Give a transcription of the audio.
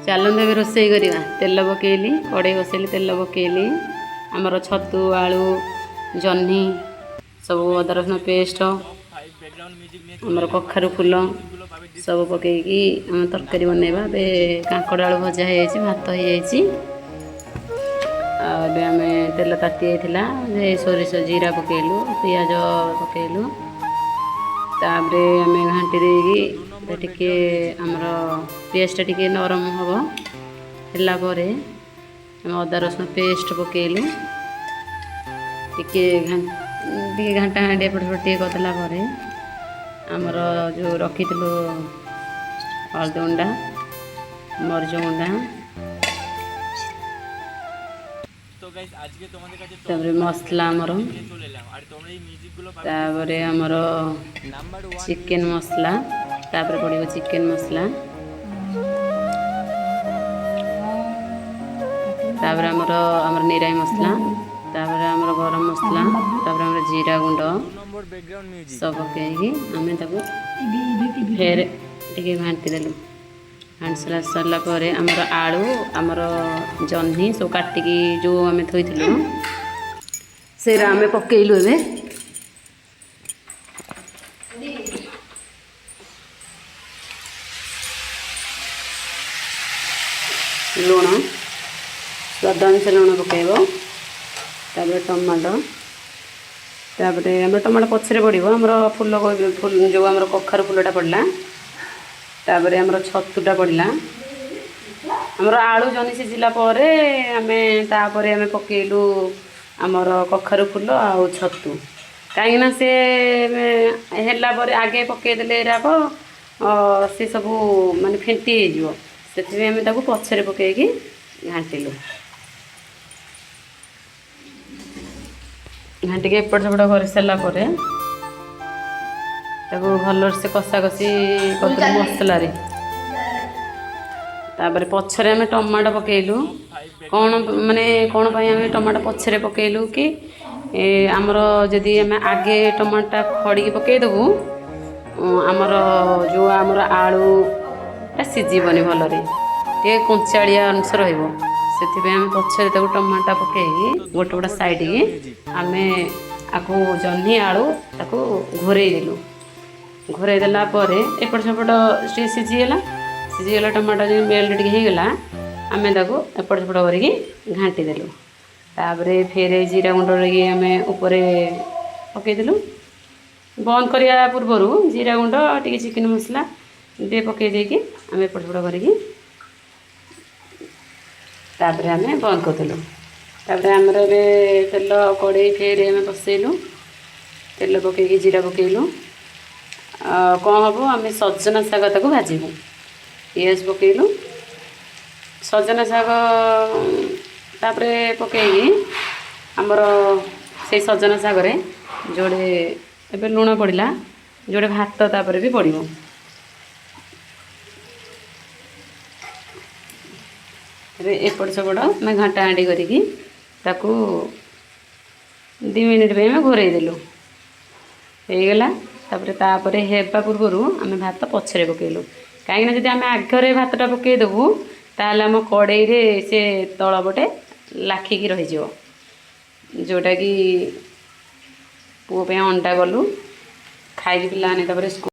ଚାଲନ୍ତୁ ଏବେ ରୋଷେଇ କରିବା। ତେଲ ପକାଇଲି, କଡ଼େଇ ବସେଇଲି, ତେଲ ପକାଇଲି। ଆମର ଛତୁ, ଆଳୁ, ଜହ୍ନି ସବୁ, ଅଦା ରସୁଣ ପେଷ୍ଟ, ଆମର କଖାରୁ ଫୁଲ ସବୁ ପକାଇକି ଆମେ ତରକାରୀ ବନେଇବା। ଏବେ କାଙ୍କଡ଼ ଆଳୁ ଭଜା ହେଇଯାଇଛି, ଭାତ ହେଇଯାଇଛି। ଆଉ ଏବେ ଆମେ ତେଲ ତାତି ଯାଇଥିଲା ଯେ ସୋରିଷ ଜିରା ପକାଇଲୁ, ପିଆଜ ପକାଇଲୁ। ତାପରେ ଆମେ ଘାଣ୍ଟି ଦେଇକି ଟିକେ ଆମର ପିଆଜଟା ଟିକେ ନରମ ହେବ। ହେଲା ପରେ ଆମେ ଅଦା ରସୁଣ ପେଷ୍ଟ ପକାଇଲୁ। ଟିକେ ଟିକେ ଘାଣ୍ଟା ଘାଣ୍ଟି ଏପଟ ସେପଟ ଟିକେ କରିଦେଲା ପରେ ଆମର ଯେଉଁ ରଖିଥିଲୁ ହଳଦୀ ଗୁଣ୍ଡା, ମରିଚ ଗୁଣ୍ଡା, ତାପରେ ମସଲା ଆମର, ତାପରେ ଆମର ଚିକେନ୍ ମସଲା, ତାପରେ ପଡ଼ିବ ଚିକେନ୍ ମସଲା, ତାପରେ ଆମର ନିରାଇ ମସଲା, ତାପରେ ଆମର ଗରମ ମସଲା, ତାପରେ ଆମର ଜିରା ଗୁଣ୍ଡ ସବୁ ପକାଇକି ଆମେ ତାକୁ ଫେର ଟିକେ ଘାଣ୍ଟି ଦେଲୁ। ଘାଣ୍ଟି ସାରିଲା ପରେ ଆମର ଆଳୁ, ଆମର ଜହ୍ନି ସବୁ କାଟିକି ଯେଉଁ ଆମେ ଥୋଇଥିଲୁ, ସେଇଟା ଆମେ ପକାଇଲୁ। ଏବେ ଲୁଣ, ସ୍ୱାଦ ଅନୁସାରେ ଲୁଣ ପକାଇବ। ତାପରେ ଟମାଟୋ, ତାପରେ ଆମର ଟମାଟୋ ପଛରେ ପଡ଼ିବ। ଆମର ଫୁଲ ଯେଉଁ ଆମର କଖାରୁ ଫୁଲଟା ପଡ଼ିଲା, ତାପରେ ଆମର ଛତୁଟା ପଡ଼ିଲା। ଆମର ଆଳୁ ଜହ୍ନି ସିଝିଲା ପରେ ଆମେ ତାପରେ ଆମେ ପକାଇଲୁ ଆମର କଖାରୁ ଫୁଲ ଆଉ ଛତୁ। କାହିଁକିନା ସେ ହେଲା ପରେ ଆଗେ ପକାଇଦେଲେ ଏରାକ ସେ ସବୁ ମାନେ ଫେଣ୍ଟି ହେଇଯିବ। ସେଥିପାଇଁ ଆମେ ତାକୁ ପଛରେ ପକାଇକି ଘାଣ୍ଟିଲୁ। ଘାଣ୍ଟିକି ଏପଟ ସେପଟ କରିସାରିଲା ପରେ ତାକୁ ଭଲସେ କଷାକଷି କରିଦେଲୁ ମସଲାରେ। ତାପରେ ପଛରେ ଆମେ ଟମାଟୋ ପକାଇଲୁ। କ'ଣ ମାନେ କ'ଣ ପାଇଁ ଆମେ ଟମାଟୋ ପଛରେ ପକାଇଲୁ କି ଆମର ଯଦି ଆମେ ଆଗେ ଟମାଟୋଟା ଖଡ଼ିକି ପକାଇଦେବୁ, ଆମର ଯେଉଁ ଆମର ଆଳୁଟା ସିଝିବନି ଭଲରେ, ଟିକେ କଞ୍ଚାଳିଆ ଅଂଶ ରହିବ। ସେଥିପାଇଁ ଆମେ ପଛରେ ତାକୁ ଟମାଟୋ ପକାଇକି ଗୋଟେ ଗୋଟେ ସାଇଡ଼କି ଆମେ ଆକୁ ଜହ୍ନି ଆଳୁ ତାକୁ ଘୋରେଇ ଦେଲୁ। ଘୋରେଇ ଦେଲା ପରେ ଏପଟ ସେପଟ ଟିକେ ସିଝିଗଲା। ସିଝିଗଲା ଟମାଟୋ ଯେମିତି ମେଲ୍ଟ ଟିକେ ହେଇଗଲା, ଆମେ ତାକୁ ଏପଟ ସେପଟ କରିକି ଘାଣ୍ଟି ଦେଲୁ। ତାପରେ ଫେରେ ଜିରା ଗୁଣ୍ଡ ଟିକେ ଆମେ ଉପରେ ପକାଇଦେଲୁ। ବନ୍ଦ କରିବା ପୂର୍ବରୁ ଜିରା ଗୁଣ୍ଡ ଟିକେ, ଚିକେନ୍ ମସଲା ଟିକେ ପକାଇ ଦେଇକି ଆମେ ଏପଟ ସେପଟ କରିକି ତାପରେ ଆମେ ବନ୍ଦ କରିଦେଲୁ। ତାପରେ ଆମର ଏବେ ତେଲ କଡ଼େଇ ଫେରେ ଆମେ ବସେଇଲୁ। ତେଲ ପକାଇକି ଜିରା ପକାଇଲୁ। କ'ଣ ହେବ, ଆମେ ସଜନା ଶାଗ ତାକୁ ଭାଜିବୁ। ପିଆଜ ପକାଇଲୁ, ସଜନା ଶାଗ ତାପରେ ପକାଇକି ଆମର ସେଇ ସଜନା ଶାଗରେ ଯୋଡ଼େ ଏବେ ଲୁଣ ପଡ଼ିଲା, ଯୋଡ଼େ ଭାତ ତାପରେ ବି ପଡ଼ିବ। ଏବେ ଏପଟ ସେପଟ ଆମେ ଘାଣ୍ଟା ଘାଣ୍ଟି କରିକି ତାକୁ 2 ମିନିଟ୍ ପାଇଁ ଆମେ ଘୋରେଇ ଦେଲୁ। ହେଇଗଲା। ତାପରେ ହେବା ପୂର୍ବରୁ ଆମେ ଭାତ ପଛରେ ପକାଇଲୁ। କାହିଁକିନା ଯଦି ଆମେ ଆଗରେ ଭାତଟା ପକାଇଦେବୁ, ତାହେଲେ ଆମ କଡ଼େଇରେ ସେ ତଳ ପଟେ ଲାଖିକି ରହିଯିବ। ଯେଉଁଟାକି ପୁଅ ପାଇଁ ଅଣ୍ଡା କଲୁ ଖାଇକି ପିଲାମାନେ ତାପରେ ସ୍କୁଲ